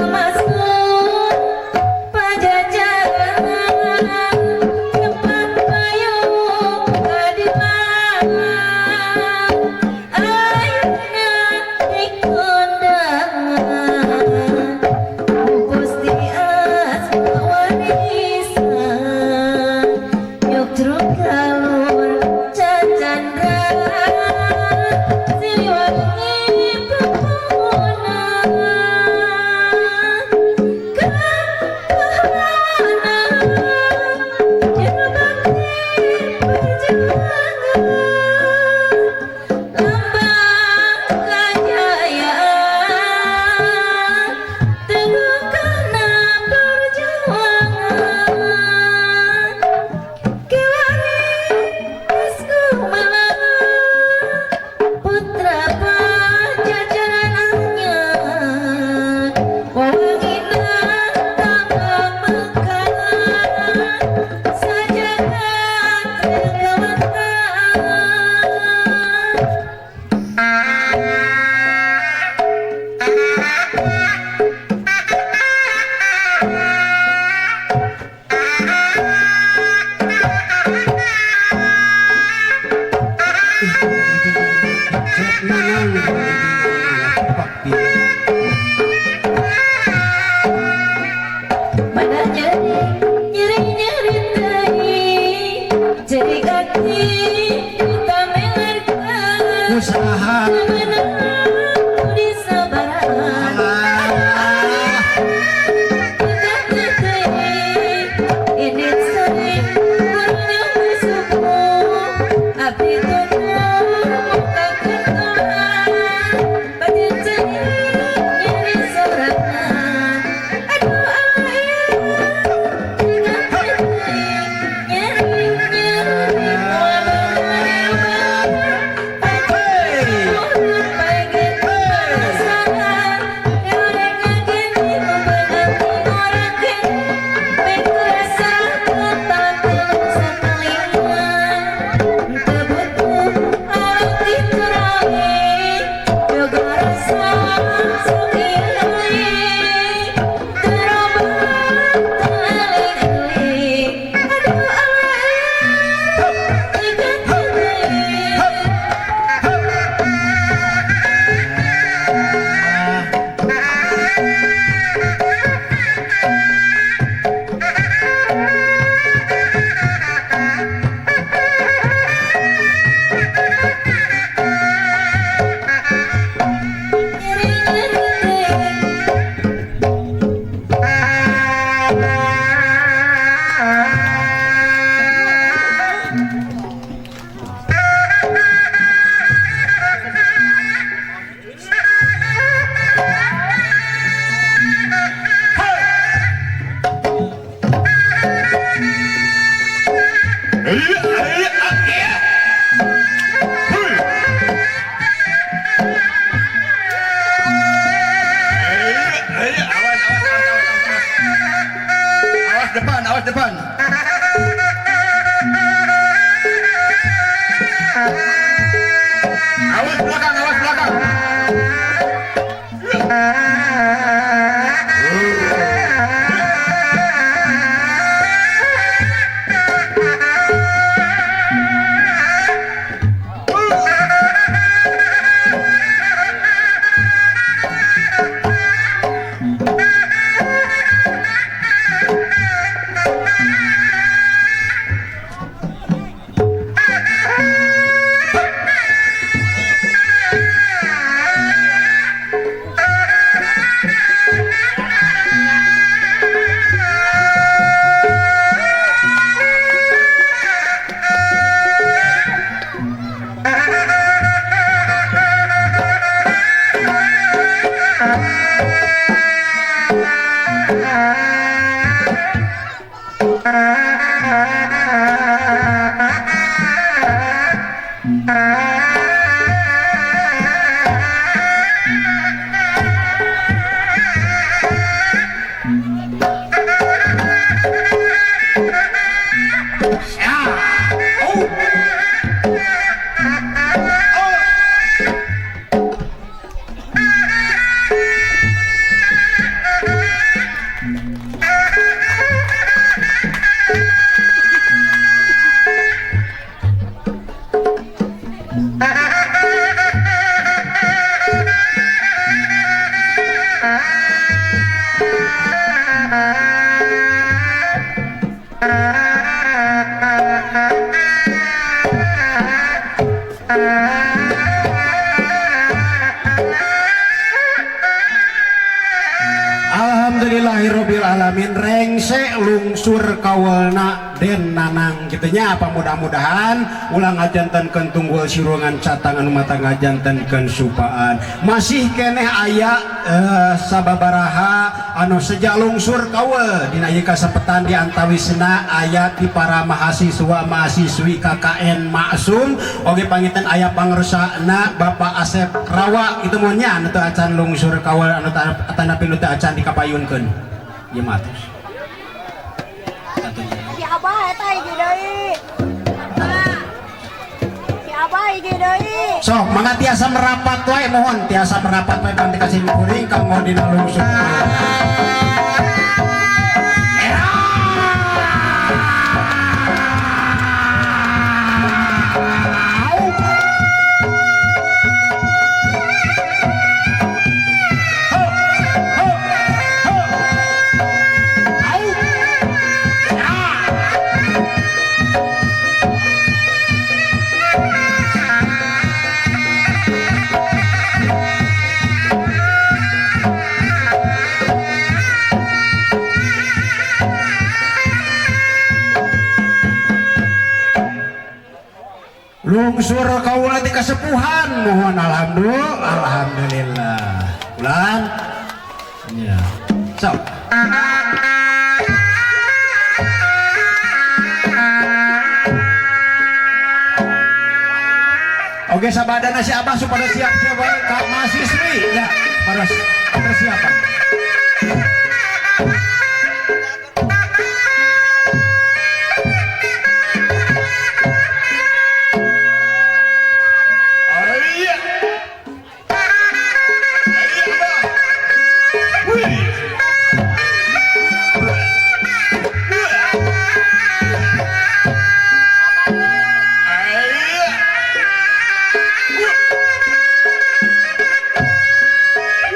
Masuk Pajajaran tempat payung keadilan ayeuna dikondangan Gusti Asma warisan Nyuktruk galur cacandra Siliwangi pepohonan Kahana Jero bakti perjuangan Lambang kejayaan Teguh karena perjuangan Kiwari Kumala Putra Pajajaran anyar Wawanginan tambang mekar Sajagat kawantan. Nanang bakti. Mana nyeri nyeri nyeri teuing Cerik hati ditamelerkeun Usaha. Meunang disabaran. Alah. Ini sore gurunya bersyukur abdi tunduk muka kentohan batin cerik nyeri sorangan aduh Allah ya dengan nyeri nyeri moal Awas, awas, awas, awas, awas. Awas depan, awas depan. Awas belakang, awas belakang. Oh. Alhamdulillahirabbil alamin rengse lungsur kawalna den nanang kitu nya apa mudah-mudahan ulah ngajantenkeun tunggul sirungan catang anu mata ngajantenkeun supaan masih keneh aya sababaraha anu sejak lungsur kawal dina ieu kasepetan di antawisna aya ti para mahasiswa mahasiswi KKN Maksum oge panginten aya pangersana Bapak Asep Rawa itu mun nya anu teu acan lungsur kawal anu tanapi nu teu acan dikapayunkeun ieu mah atuh. Si Abah eta hiji deui. Si Abah hiji deui. Sok mangga tiasa merapat wae mohon tiasa merapat wae pan dikasih kuring kanggo dina lungsur. Lungsur kaula ti kasepuhan mohon alhamdulillah alhamdulillah ulang ya sok oke sabadana si Abah supaya siap-siap wae ka mahasiswi ya pada persiapan.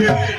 Yeah.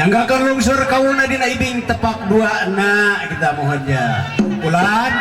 Nyanggakeun lungsur kaulna dina ibing tepak dua na kita mohonnya. Ulan.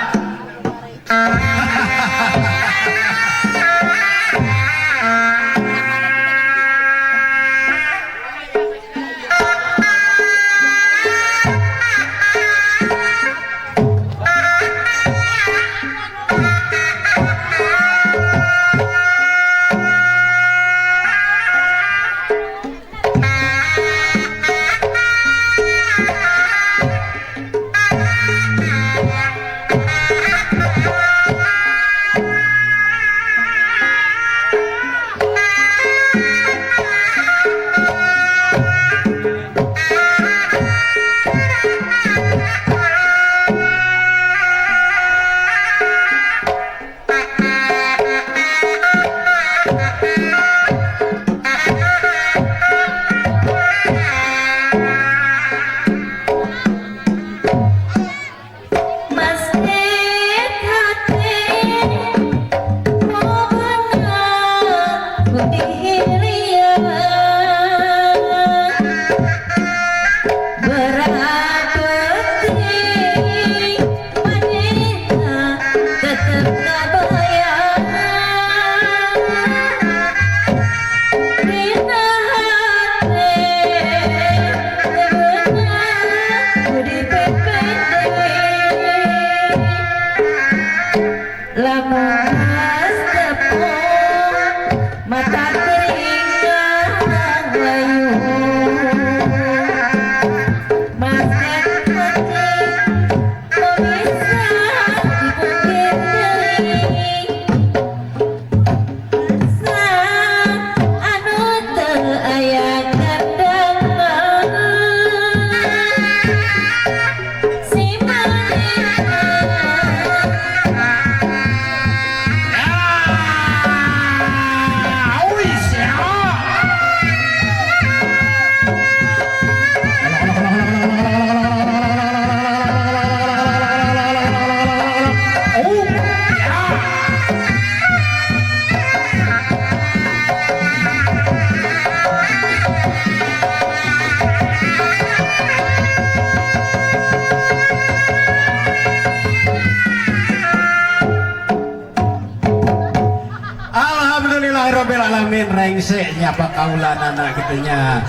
Alhamdulillahirobbilalamin rengse nyapa kaulanana gitunya.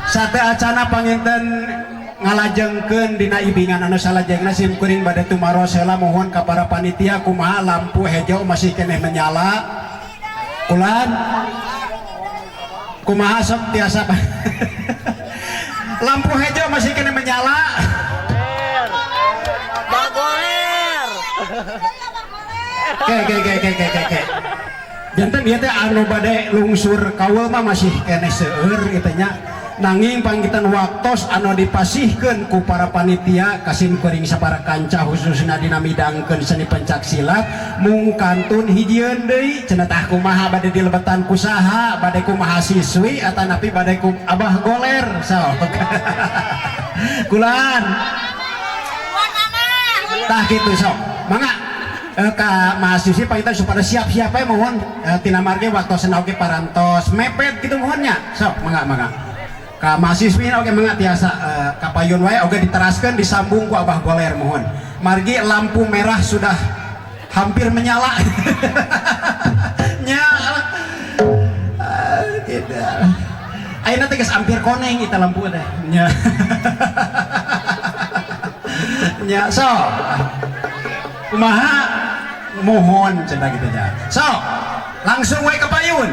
Sate acana panginten ngalajengkeun dina ibingan anu salajengna sim kuring bade tumaros heula mohon ka para panitia kumaha lampu hejo masih keneh menyala. Kulan kumaha sok tiasa lampu hejo masih keneh menyala. Bagoler. Ke. Janten ieu teh anu bade lungsur kaul mah masih keneh seueur kitu nya. Nanging panggitan waktos anu dipasihkeun ku para panitia kasim kuring sapara kanca khususna dina midangkeun seni pencak silat mung kantun hijieun deui cenah tah kumaha bade dilebetan ku saha bade kumaha siswi atanapi bade ku Abah Goler sok. Kulan tah kitu sok mangga ka mahasiswi pangitan supaya siap-siap we mohon tina margi waktosna oge parantos mepet kitu mohonnya sok mangga mangga ka mahasiswi oge mangga tiasa kapayun wae oge diteraskeun disambung ku Abah Goler mohon margi lampu merah sudah hampir menyala nya tidak ayeuna teh geus hampir koneng eta lampu teh nya nya sok kumaha mohon cenah kitu nya sok langsung wae ke payun.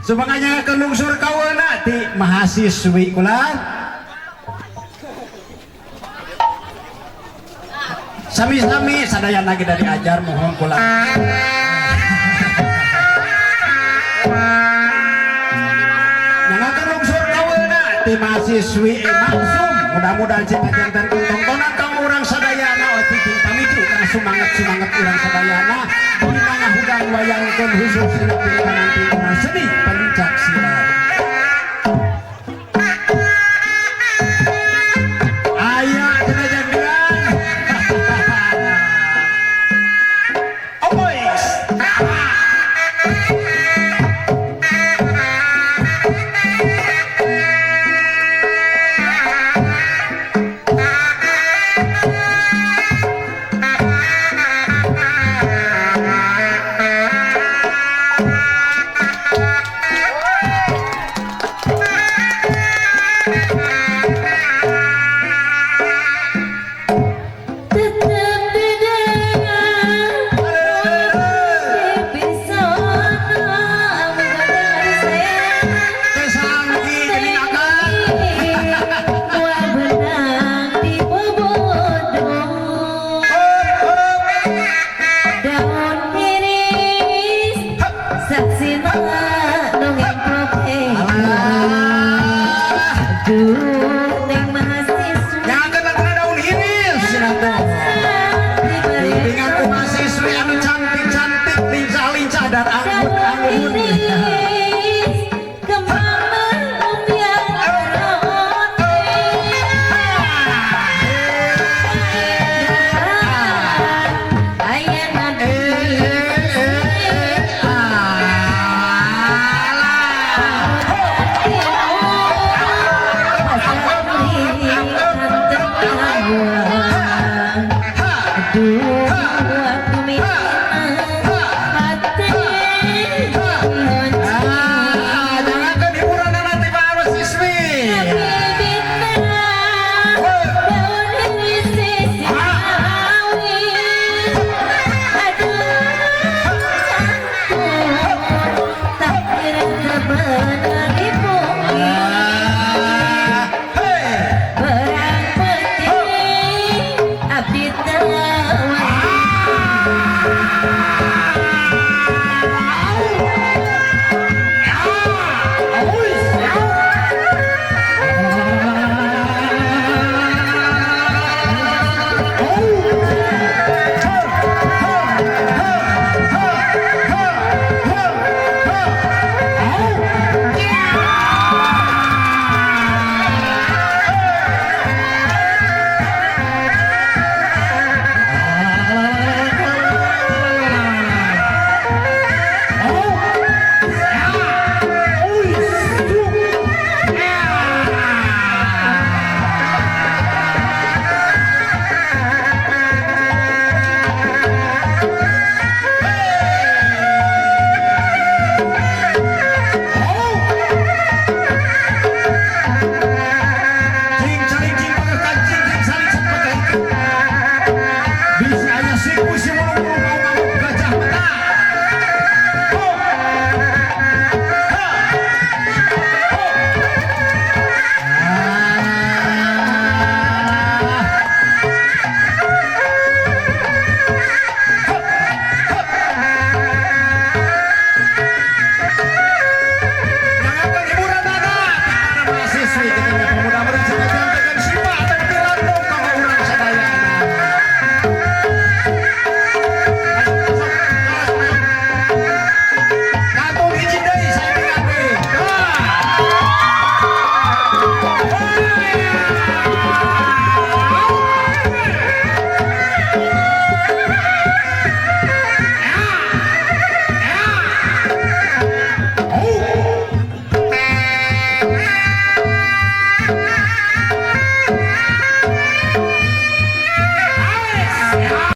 Sumanganya ke lungsur kawana ti mahasiswi kula. Sami-sami sadayana ge dari ajar mohon kula. Nyangakeun lungsur kawana Ti mahasiswi Maksum, mudah-mudahan cing ngajantenkeun tongtonan kanggo urang sadayana, cicing pamicu kana sumanget-sumanget urang sadayana dina ngahudang wayangkeun, khusus dina pingkanan seni.